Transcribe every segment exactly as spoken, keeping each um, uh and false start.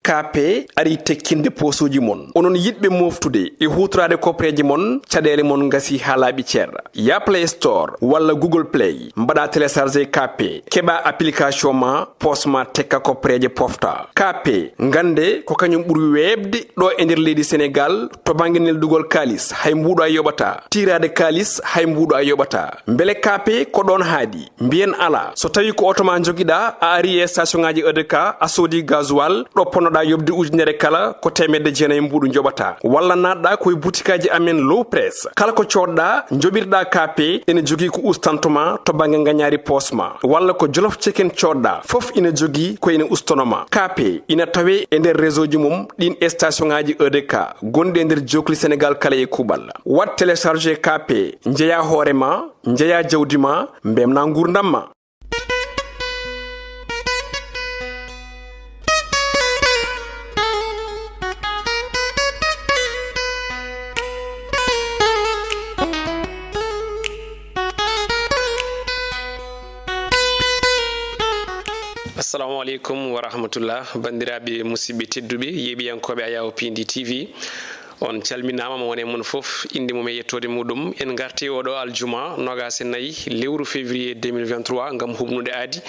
K P ari tekkinde poosuuji mon. Onon yiɗɓe mooftude e huutoraade koppareeje mon, caɗeele mon ngasii haa laaɓi cer. Yah Play Store walla Google Play, mbaɗaa télécharger K P, keɓaa application ma, poos ma tekka koppareeje pofta. K P, ngannde ko kañum ɓuri weeɓde ɗo e nder leydi Senegaal to bannge neldugol kaalis, hay mbuuɗo a yoɓataa. Tiiraade kaalis, hay mbuuɗo a yoɓataa. Mbele K P ko ɗoon haaɗi? Mbiyen alaa. So tawii ko oto ma njogiɗaa, a arii e station ŋaaji E D K, a soodii gasoil, ɗo ponnoɗaa yoɓde ujunere kala, ko teemedde jeenayi mbuuɗu njoɓataa. Walla naatɗaa ko e butikaaji amen Low Press. Kala ko coodɗaa, njoɓirɗaa K P, ene jogii ko ustanto ma to bannge ngañaari poos ma. Walla ko Jolof Chicken coodɗaa, fof ina jogii ko ene ustono ma. K P ina tawee e nder réseau ji mum ɗiin e station ŋaaji E D K gonɗi e nder jookli Senegaal kala e kuuɓal. Waɗ télécharger K P, njeyaa hoore ma, njeyaa jawdi ma, mbeltinaa nguurndam ma. Assalamu aleykum wa rahmatullah, banndiraaɓe musidɓe tedduɓe, yeeɓiyankooɓe Ayaw P N D T V. On calminaama, mo woni e mon fof, innde mum e yettoode muɗum. En ngartii oɗo aljuma, noogaas e nayi lewru février deux mille vingt-trois, ngam huɓnude aadi.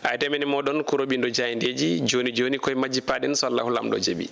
Aadi amen e mooɗon ko roɓindo jaayndeeji. Jooni jooni, koye majji paaɗen, so Allahu Laamɗo jaɓi.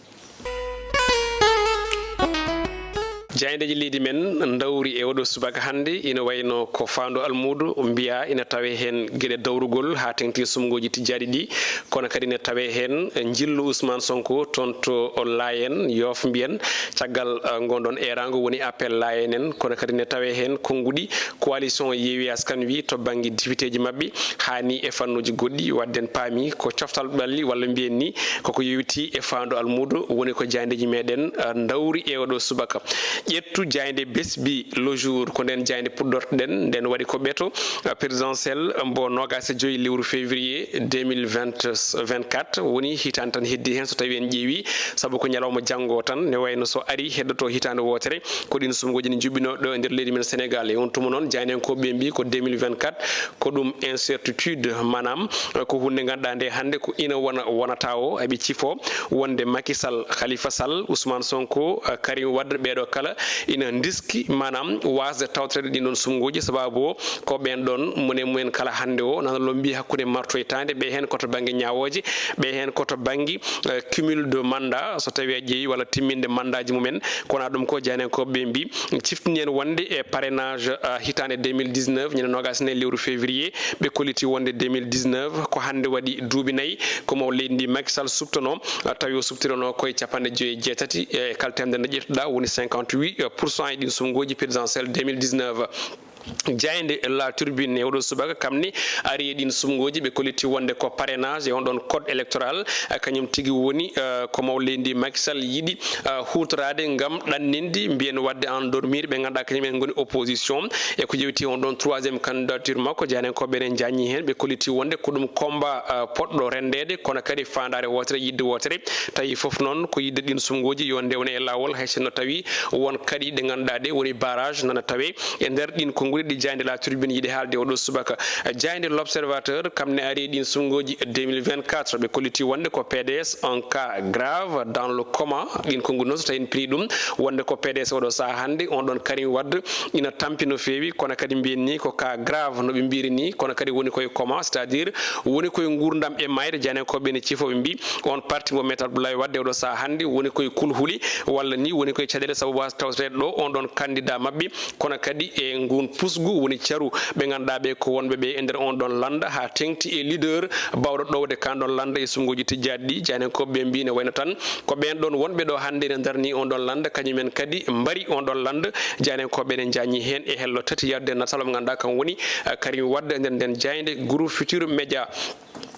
Jaayndeeji leydi men ndawri e oɗo subaka hannde, ina wayno ko faandu almuudo, mbiyaa ina tawee heen geɗe dawrugol haa teŋti sumngooji tijjaaɗi ɗi. Kono kadi ne tawee heen njillu Ousmane Sonko toon to Laayeen, Yoof mbiyen, caggal, eh, ngon ɗon eeraango woni appel Laayeen en. Kono kadi ne tawee heen konnguɗi coalition Yewwi Askan Wi to bannge dipiteeji maɓɓe, haa ni e fannuuji goɗɗi. Waɗde en paami ko coftal ɓalli, walla mbiyen ni koko yowitii e faandu almuudo, woni ko jaayndeeji meɗen, eh, ndawri e oɗo subaka. Ƴettu jaaynde Besbi Le Jour, ko nden jaaynde puɗɗortoɗen, nden waɗi ko ɓeto, eh, présidentiel mbo noogaas e joy lewru février deux mille vingt, vingt-quatre, woni hitaande tan heddi heen so tawii en ƴeewi, sabu ko ñalawma janngo tan, ne wayno so ari heddoto hitaande wootere, ko ɗiin sumngooji ne njuɓɓinoo ɗo e nder leydi men Senegaal. E on tuma noon, jaayndeyankooɓe ɓe mbii ko deux mille vingt-quatre, ko ɗum incertitude, maanaam, eh, ko huunde ngannduɗaa nde hannde ko ina wona wonata o, eɓe cifoo wonde Macky Sall, Khalifa Sall, Ousmane Sonko, eh, Karim Wade, ɓeeɗo kala ina ndiski, maanaam, waasde tawtoreede ɗiin ɗoon sumngooji, sababu o ko ɓeen ɗoon, mone mumen kala hannde o, nana lommbii hakkunde martoytaande, ɓe heen ko to bannge ñaawooje, ɓe heen ko to bannge, eh, cumul de mandat, so tawii a ƴeewi, walla timminde mandaaji mumen. Kono ɗum ko jaayndeyankooɓe ɓe mbii, ciftini en wonde e parrainage, eh, hitaande deux mille dix-neuf, ñande noogaas e nayi lewru février, ɓe kolliti wonde deux mille dix-neuf, ko hannde waɗi duuɓi nayi, ko mo leydi ndi Macky Sall suɓtonoo, eh, tawi o suɓtironoo koye capanɗe joy e jeetati, eh, e kala teemedere nde ƴettuɗaa, woni cinquante-huit pour cent e ɗiin sumngooji présidentielle deux mille dix-neuf. Jaaynde La Tribune e oɗo subaka kam ne ari e ɗiin sumngooji, ɓe kolliti wonde ko parrainage e on ɗon code électoral, eh, kañum tigi woni, eh, ko maw leydi Macky Sall yiɗi, eh, huutoraade ngam ɗanninde, mbiyen waɗde endormir ɓe ngannduɗaa kañum en ngoni opposition. E ko yewti on ɗon troisième candidature makko, jaayndeyankooɓe ɓe ne njaññi heen, ɓe kolliti wonde ko ɗum combat, eh, poɗɗo renndeede, kono kadi faandaare wootere, yiɗde wootere. Tawi fof noon ko yiɗde ɗiin sumngooji yo ndewne e laawol, hay sinno tawi won kaɗi ɗe ngannduɗaa ɗe woni barrage nana tawee e nder ɗiin konnguɗi ɗi jaaynde La Tribune yiɗi haalde oɗo subaka. Jaaynde L'Observateur kam ne ari e ɗiin sumngooji deux mille vingt-quatre, ɓe kolliti wonde ko P D S en cas grave dans le coma. Ɗiin konnguɗi noon so tawi en piri ɗum, wonde ko P D S oɗo sahaa hannde, on ɗon Karim Wade ina tampi no feewi, kono kadi mbiyen ni ko cas grave no ɓe mbiri ni, kono kadi woni koye coma, c'est-à-dire woni koye nguurndam e mayde. Jaayndeyankooɓe ne cifoo, ɓe mbii on parti mo Maître Abdoulaye Wade oɗo sahaa hannde woni koye kulhuli, walla ni woni koye caɗeele, sababu haa tawtoreede ɗo on ɗon candidat maɓɓe, kono kadi e ngun pusgu woni caru ɓe ngannduɗaa ɓe ko wonɓe ɓe e nder on ɗon lannda, haa teŋti e leader baawɗo ɗowde kaan ɗon lannda e sumngooji tijjaaɗi ɗi. Jaayndeyankooɓe ɓe mbii ne wayno tan ko ɓeen ɗon wonɓe ɗo hannde ene ndarni on ɗon lannda, kañum en kadi mbari on ɗon lannda. Jaayndeyankooɓe ne njaññi heen e hello tati yahdude e natal mo ngannduɗaa kam woni, eh, Karim Wade e nder nden jaaynde Groupe Futurs Médias.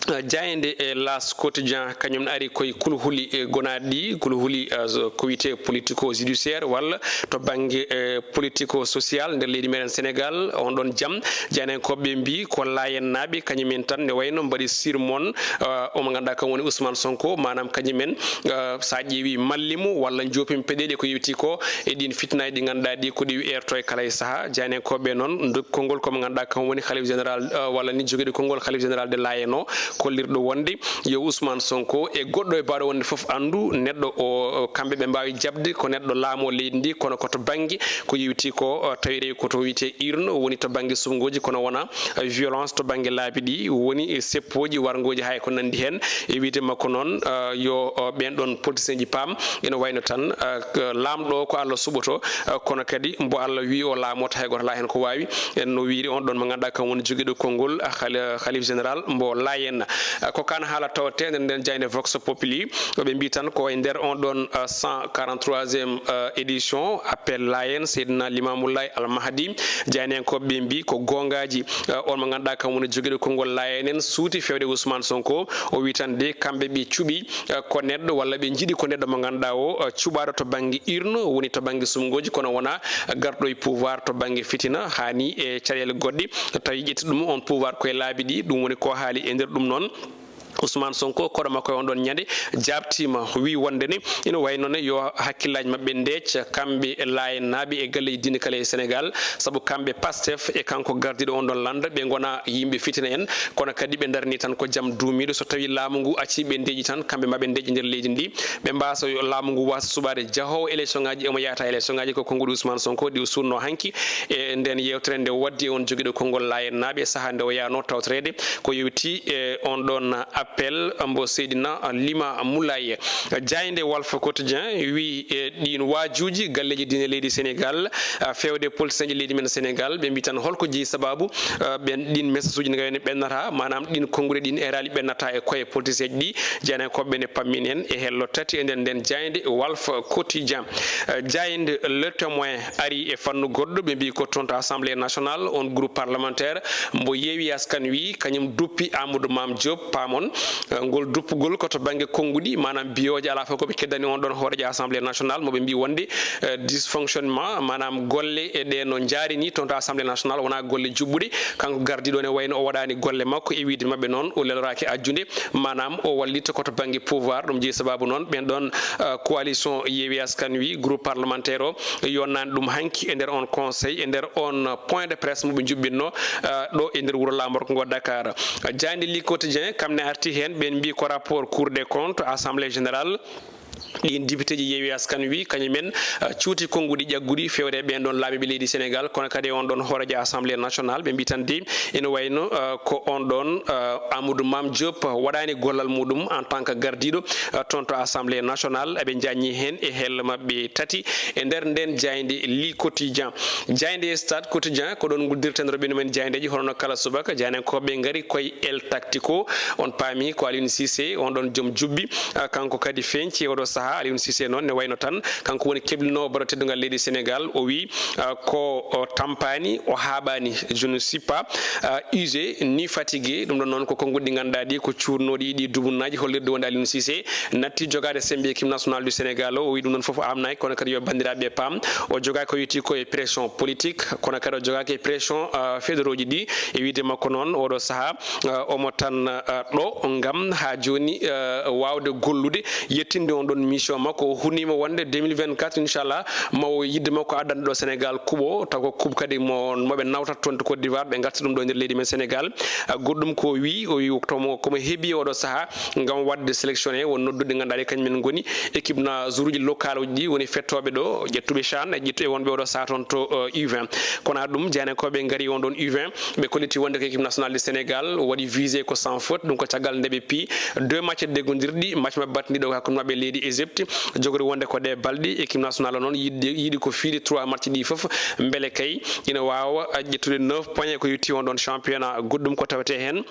Eh, jaaynde e L'As Quotidien, kañum ne ari koye kulhuli, eh, gonaaɗi ɗi, kulhuli, eh, so ko wiyetee politico-judiciaire walla to bannge, eh, politico-social nder leydi meɗen Senegaal. On ɗon jam, jaayndeyankooɓe ɓe mbii ko Laayennaaɓe, kañum en tan ne wayno mbaɗi sirmon, eh, omo ngannduɗaa kam woni Ousmane Sonko, maanaam kañum en, eh, so a ƴeewi malli mo walla njoopim peɗeeli ko yewti ko e ɗiin fitinaaji ɗi ngannduɗaa ɗi ko ɗi eerto e kala e sahaa. Jaayndeyankooɓe noon ndokki konngol ko mo ngannduɗaa kam woni Khalife Général, eh, walla ni jogiiɗo konngol Khalife Général de Laayeen o, kollirɗo wonde yo Ousmane Sonko e goɗɗo e baaɗo wonde fof anndu neɗɗo o, kamɓe ɓe mbaawi jaɓde ko neɗɗo laamoo leydi ndi, kono ko to bannge ko yewti ko, o, tawi rewi ko to wiyetee urne, woni to bannge suɓngooji, kono wonaa, eh, violence to bannge laabi ɗi, woni, eh, seppooji, warngooji, hay ko nanndi heen. E wiyde makko noon, eh, yo, o, ɓeen ɗoon politicienji paam, ina wayno tan, eh, k-, laamɗo o ko Allah suɓoto, eh, kono kadi mbo Allah wii o laamoto, hay gooto alaa heen ko waawi. En no wiyri on ɗoon mo ngannduɗaa kam woni jogiiɗo konngol, eh, khali-, Khalif général mbo Laayeen. Eh, ko kaan haala tawte nder nden jaaynde Vox Populi, ɓe mbii tan ko e nder on ɗoon, eh, cent quarante-troisième, eh, édition appel Laayeen Seydina Limaamu Laay Al Mahdi. Jaayndiyankooɓe ɓe mbii ko goongaaji, eh, on mo ngannduɗaa kam woni jogiiɗo konngol Laayeen en suuti feewde Ousmane Sonko. O wii tan de kamɓe ɓe cuɓi, eh, ko neɗɗo walla ɓe njiɗi ko neɗɗo mo ngannduɗaa o, eh, cuɓaaɗo to bannge urne, woni to bannge suɓngooji, kono wonaa garɗo e pouvoir to bannge fitina, haa ni e caɗeele goɗɗe, tawi ƴetti ɗum on pouvoir ko e laabi ɗi. Ɗum woni ko haali e nder ɗum noon. Ousmane Sonko, koɗo makko e on ɗon ñande, jaabtiima, o wii wonde ne ina wayno ne yo hakkillaaji maɓɓe ndeec, kamɓe e Laayennaaɓe e galleeji diine kala e Senegaal, sabu kamɓe Pastef e kanko gardiiɗo on ɗon lannda, ɓe ngonaa yimɓe fitina en, kono kadi ɓe ndarni tan ko jam duumiiɗo. So tawii laamu ngu accii ɓe ndeeƴi tan, kamɓe maa ɓe ndeeƴ e nder leydi ndi, ɓe mbaasa yo laamu ngu waasa suɓaade jahoowo élection ŋaaji, omo yahata élection ŋaaji. Ko konnguɗi Ousmane Sonko ɗi o suuɗnoo hanki e nden yeewtere nde o waddi e on jogiiɗo konngol Laayennaaɓe e sahaa nde o yahnoo tawtoreede ko yowiti e on ɗon appel mbo Seydina Limaamu Laay. Jaaynde Walf Quotidien wii e ɗiin waajuuji galleeji diine leydi Senegaal, a, feewde politicienji leydi men Senegaal, ɓe mbii tan holko jeyi sabaabu, a, ɓen, ɗiin message uji ne ngayno ɓennata, maanaam ɗiin konnguɗi ɗiin eraali ɓennata e koye politicienji ɗi. Jaayndiyankooɓe ɓe ne pammini en e hello tati e nder nden jaaynde Walf Quotidien. A, jaaynde Le Témoin ari e fannu goɗɗo, ɓe mbii ko toon to Assemblée nationale, on groupe parlementaire mbo Yewwi Askan Wi, kañum duppi Amadou Mame Diop, paamon, eh, ngol duppugol ko to bannge konnguɗi, maanaam biyooje alaa fof ko ɓe keddani on ɗon hooreejo Assemblée nationale, mo ɓe mbii wonde, eh, dysfonctionnement, maanaam golle e ɗe no njaari ni toon to Assemblée nationale, wonaa golle juɓɓuɗe. Kanko gardiiɗo ne wayno o waɗaani golle makko, e wiyde maɓɓe noon, o leloraaki ajjude, maanaam o wallita ko to bannge pouvoir. Ɗum jeyi sabaabu noon ɓeen ɗoon, eh, coalition Yewwi Askan Wi, groupe parlementaire o, yonnaani ɗum hanki e nder on conseil, e nder on point de presse mo ɓe njuɓɓinno, ah, ɗo e nder wuro laamorgo ngo Dakar. Jaaynde Le Quotidien, kam ne arti heen, ɓen mbii ko rapport Cour des comptes, Assemblée générale, ɗiin député ji Yewwi Askan Wi, kañumen, ah, cuuti konnguɗi ƴagguɗi feewde e ɓeen ɗoon laamiiɓe leydi Senegaal, kono kadi on ɗoon hooreejo Assemblée nationale, ɓe mbii tan de, ina wayno, ah, ko on ɗoon, ah, Amadou Mame Diop waɗaani gollal muɗum en tant que gardiiɗo, ah, toon to Assemblée nationale. Eɓe njaññi heen e hello maɓɓe tati e nder nden jaaynde Le Quotidien. Jaaynde Stade Quotidien, ko ɗoon nguddirten roɓɓinɗo men jaayndeeji, hono no kala subaka, jaayndiyankooɓe ngari koye El Tactico. On paami ko Aliou Cissé, on ɗoon joom jubbi, ah, kanko kadi feeñci e oɗo sahaa. Aliou Cissé noon ne wayno tan, kanko woni keblinoowo ballon teddungal leydi Senegaal. O wii, ah, ko o tampaani, o haaɓaani. Je ne suis pas, ah, usé ni fatigué. Ɗum ɗoon noon ko konnguɗi ɗi ngannduɗaa ɗi ko cuurnooɗi ɗi dubunnaaji, hollirde wonde Aliou Cissé natti jogaade semmbe équipe nationale du Sénégal o. O wii ɗum ɗoon fof amnaaki, kono kadi yo banndiraaɓe paam, o jogaaki ko yowiti ko e pression politique, kono kadi o jogaaki e pression, ah, fédéraux ji ɗi. E wiyde makko noon, oɗo sahaa, ah, omo tan, ah, ɗo ngam haa jooni, ah, waawde gollude, yettinde on ɗoon mission makko. O huniima wonde deux mille vingt-quatre, inchallah, ma o yiɗde makko addande ɗo Sénégal kuɓo, taw ko kuɓ kadi mo, mo ɓe nawtata toon to Côte d'Ivoire, ɓe ngarta ɗum ɗo e nder leydi men Sénégal. Ah, goɗɗum ko wii, o wii ko mo, ko mo heɓi oɗo sahaa ngam waɗde sélectionné, won noddude ngannduɗaa ɗe kañum en ngoni équipe na joueuruuji local uji ɗi, woni fettooɓe ɗo, ƴettuɓe chan, e ƴettuɓe wonɓe oɗo sahaa toon to, eh, U vingt. Kono ɗum, jaayndiyankooɓe ngari on ɗoon U vingt, ɓe kolliti wonde ko équipe nationale du Sénégal waɗi visé ko sans faute, ɗum ko caggal nde ɓe pii deux match deggondirɗi, match maɓɓe battindiiɗo ko hakkunde maɓɓe e leydi Égypte, jogori wonde ko ɗe balɗe, équipe nationale o noon yiɗde, yiɗi ko fiide trois match ɗi fof, mbele kay ina waawa ƴettude neuf points ko yowiti on ɗoon championnat. Goɗɗum ko tawetee heen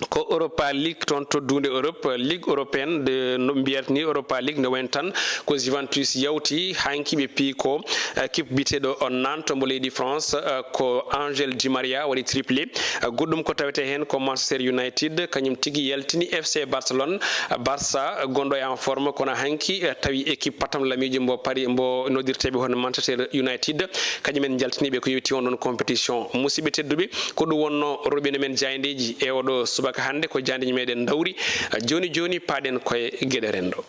ko Europa League toon to duunde Europe, Ligue européenne de, no mbiyata ni Europa League, nde wayno tan ko Juventus yawti, hanki ɓe pii ko, eh, équipe biyeteeɗo Nantes mbo leydi France, eh, ko Angel Di Maria waɗi triplé. Eh, goɗɗum ko tawetee heen ko Manchester United, kañum tigi yaltini F C Barcelone, eh, Barça gonɗo e en forme, kono hanki, eh, tawi équipe patam lamiijo mbo Paris, mbo noddirteeɓe hono Manchester United, kañum en njaltiniiɓe ko yowiti on ɗoon compétition. Musidɓe tedduɓe, ko ɗum wonnoo roɓɓinɗo men jaayndeeji e oɗo subaka hannde, ko jaayndeeji meɗen ndawri. Jooni jooni, paaɗen koye geɗe renndo.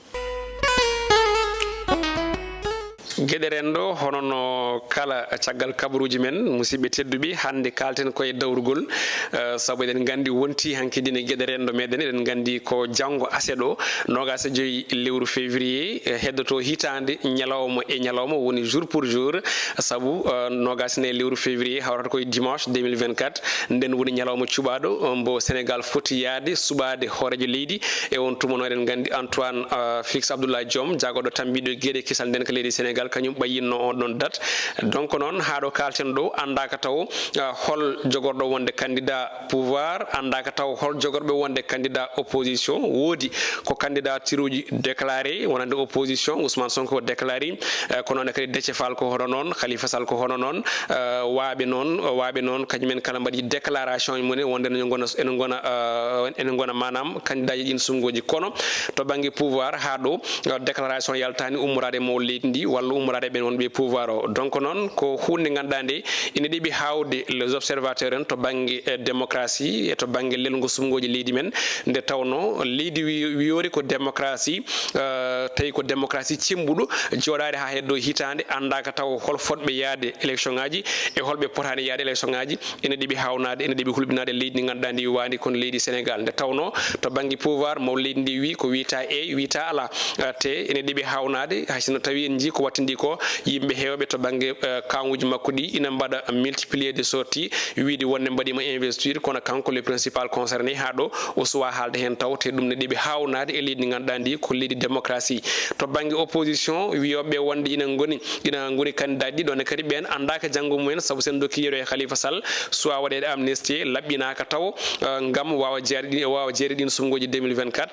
Geɗe renndo, hono no kala caggal kabaruuji men, musidɓe tedduɓe, hannde kaalten koye dawrugol, eh, sabu eɗen nganndi wonti hanki dine geɗe renndo meɗen, eɗen nganndi ko janngo aset o, noogaas e joy lewru février, eh, heddoto hitaande ñalawma e ñalawma, woni jour pour jour, sabu, eh, noogaas e nayi lewru février hawrata koye dimanche deux mille vingt-quatre, nden woni ñalawma cuɓaaɗo, eh, mbo Sénégal foti yaade suɓaade hooreejo leydi. E on tuma noon eɗen nganndi Antoine, eh, Félix Abdoulaye Diome, jaagorɗo tambiiɗo geɗe kisal nden ka leydi Sénégal, kañum ɓayyinno on ɗon date. Donc noon, haa ɗo kaalten ɗo, anndaaka taw, eh, hol jogorɗo wonde candidat pouvoir, anndaaka taw hol jogorɓe wonde candidat opposition. Woodi ko candidatureji déclaré, wonande opposition, Ousmane Sonko déclaré, eh, ko noon kadi Déthié Fall ko hono noon, Khalifa Sall ko hono noon, eh, waaɓe noon, waaɓe noon, kañum en kala mbaɗi déclaration e mumen wonde ene ngona, ene ngona, eh, ene ngona maanaam candidatji ɗin suɓngooji. Kono to bannge pouvoir haa ɗo, eh, déclaration yaltaani ummoraade e mawɗo leydi ndi walla ummoraade e ɓen wonɓe e pouvoir o. Donc noon ko huunde nde ngannduɗaa nde ene ɗeɓi haawde les observateurs en to bannge, eh, démocratie e to bannge lelngo suɓngooji leydi men, nde tawno leydi wi-, wiyoori ko démocratie, eh, tawi ko démocratie cemmbuɗo, jooɗaade haa heddo hitaande, anndaaka taw hol fotɓe yaade élection ngaji e holɓe potaani yaade élection ngaji. Ene ɗeɓi haawnaade, ene ɗeɓi hulɓinaade leydi ndi ngannduɗaa ndi waawndi kono leydi Sénégal. Nde tawno to bannge pouvoir, mawɗo leydi ndi wi ko wiyta eey, wiyta alaa. Eh, te ene ɗeɓi haawnaade, hay sinno tawi en njii ko wattindi ko, yimɓe heewɓe to bannge, eh, kaŋuuji makko ɗi ina mbaɗa multiplier de sorties, wiide wonde mbaɗiima investir, kono kanko le principal concerné haa ɗo o suwaa haalde heen taw, te ɗum ne ɗeɓi haawnaade e leydi ndi ngannduɗaa ndi ko leydi démocratie. To bannge opposition, wiyooɓe wonde ina ngoni ina ngoni candidatji ɗi, ɗon e kadi ɓeen anndaaka janngo mumen, sabu sen dokki yeru e Khalifa Sall, suwaa waɗeede amnistie, laɓɓinaaka taw, eh, ngam waawa jeyaade ɗin, waawa jeyaade ɗin suɓngooji deux mille vingt-quatre.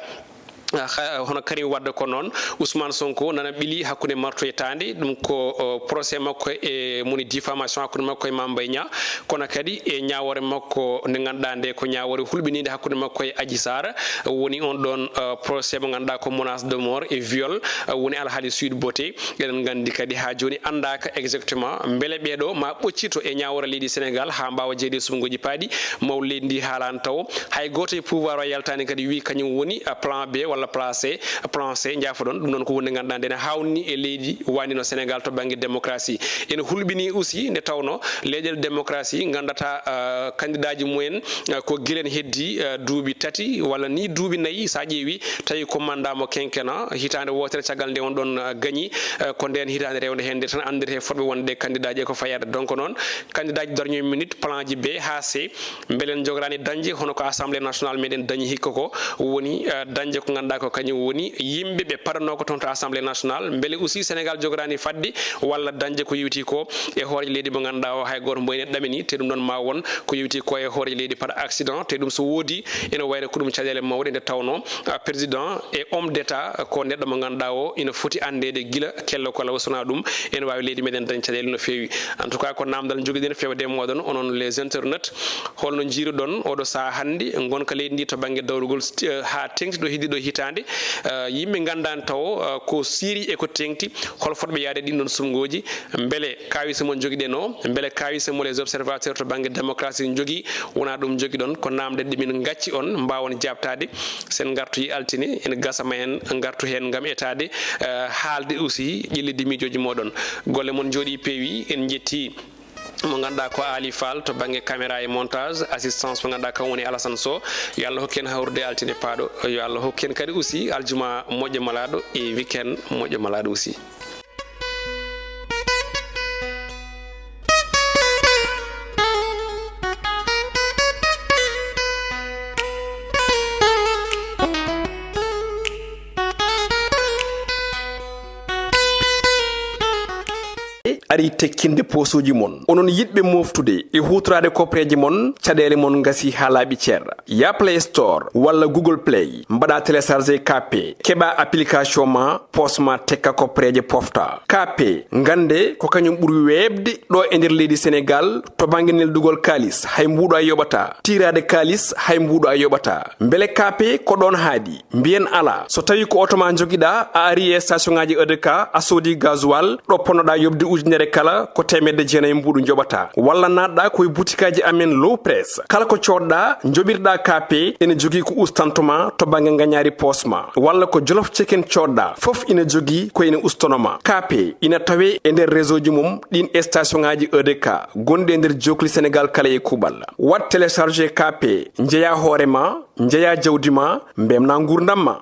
Ah, kha-, hono Karim Wade ko noon, Ousmane Sonko nana ɓili hakkunde marto e taande, ɗum ko, eh, procès makko e moni diffamation hakkunde makko e Mame Mbaye Niang, kono kadi e ñaawoore makko nde ngannduɗaa nde ko ñaawoore hulɓiniinde hakkunde makko e Adji Sarr, woni on ɗon, eh, procès mo ngannduɗaa ko menace de mort et viol, eh, woni alhaali Sweet Beauté. Eɗen nganndi kadi haa jooni anndaaka exactement mbele ɓee ɗoo ma ɓoccito e ñaawoore leydi Sénégal haa mbaawa jeyeede e suɓngooji paaɗi. Mawɗo leydi ndi haalaani taw. Hay gooto e pouvoir o yaltaani kadi wii kañum woni, ah, plan B walla plan C, plan C, njaafoɗon. Ɗum noon ko huunde ngannduɗaa nde ne haawni e leydi waawndi no Sénégal to bannge démocratie. Ene hulɓinii aussi nde tawno leyɗeele démocratie nganndata, ah, kandidaaji mumen, ah, ko gila en heddii, ah, duuɓi tati walla ni duuɓi nayi, so a ƴeewi tawi ko mandat mo quinquennat, hitaande wootere caggal nde on ɗon, ah, gañi, ah, ko ndeen hitaande rewnde heen nde tan anndete fotɓe wonde kandidaaji e ko fayaata. Donc noon, kandidaaji dernière minute, plan ji B haa C, mbele en njogoraani dañde hono ko Assemblée nationale meɗen dañi hikka ko, woni, ah, dañde ko ngannduɗaa ko kañum woni yimɓe ɓe paranoo ko toon to Assemblée nationale, mbele aussi Sénégal jogoraani fadde walla dañde ko yowiti ko e hooreejo leydi mo ngannduɗaa o, hay gooto mbo ene ɗamini, te ɗum noon ma won ko yowiti ko e hooreejo leydi par accident, te ɗum so woodi ene wayno ko ɗum caɗeele mawɗe nde tawno, ah, président et homme d'État ko neɗɗo mo ngannduɗaa o ina foti anndeede gila kello ko law, so wonaa ɗum ene waawi leydi meɗen dañ caɗeele no feewi. En tout cas ko naamndal njogiɗen feewde e mooɗon onon les internautes, holno njiiruɗon oɗo sahaa hannde ngonka leydi ndi to bannge dawrugol st-, eh, haa teŋti ɗo heddi ɗo hitaande, eh, yimɓe nganndaani taw, eh, ko siiri e ko teŋti, hol fotɓe yaade ɗin ɗon suɓngooji, mbele kaawise mo njogiɗen o, mbele kaawise mo les observateurs to bannge démocratie njogii, wonaa ɗum njogiɗon, ko naamnde ɗe min ngacci on mbaawon jaabtaade. Sen ngartoyi altine, ene gasa ma en ngartu heen ngam etaade, eh, haalde aussi ƴellitde miijooji mooɗon. Golle mon njooɗii peewi, en njettii mo ngannduɗaa ko Aly Fall to bannge caméra e montage, assistance mo ngannduɗaa kam woni Alassane Sow. Yo Allah hokku en hawrude altine paaɗo, yo Allah hokku en kadi aussi aljuma moƴƴo malaaɗo e weekend moƴƴo malaaɗo aussi. Ari tekkinde poosuuji mon. Onon yiɗɓe moftude e huutoraade kopreeje mon, caɗeele mon ngasi haa laaɓi cer. Ya Play Store walla Google Play, mbaɗa télécharger K P, keɓa application ma, poos ma tekka kopreeje pofta. K P, ngannde ko kañum ɓuri weeɓde ɗo e nder leydi Sénégal to bannge neldugol kaalis, hay mbuuɗo a yoɓata. Tiiraade kaalis, hay mbuuɗo a yoɓata. Mbele K P ko ɗoon haaɗi? Mbiyen alaa. So tawi ko oto ma njogiɗa, a ari e station ngaji E D K, a soodi gasoil, ɗo ponnoɗa yoɓde ujunere Ɓe kala ko teemedde jeenayi mbuuɗu njoɓata. Walla naatɗa ko e butikaaji amen Low Press. Kala ko coodɗa, njoɓirɗa K P, ene jogii ko ustantoma to bannge ngañaari poos ma. Walla ko Jolof Chicken coodɗa, fof ina jogii ko ene ustonoma. K P ina tawe e nder réseau ji mum ɗin station ŋaaji E D K gonɗi e nder jookli Sénégal kala e kuuɓal. Waɗ télécharger K P, njeya hoore ma, njeya jawdi ma, mbemna nguurndam ma.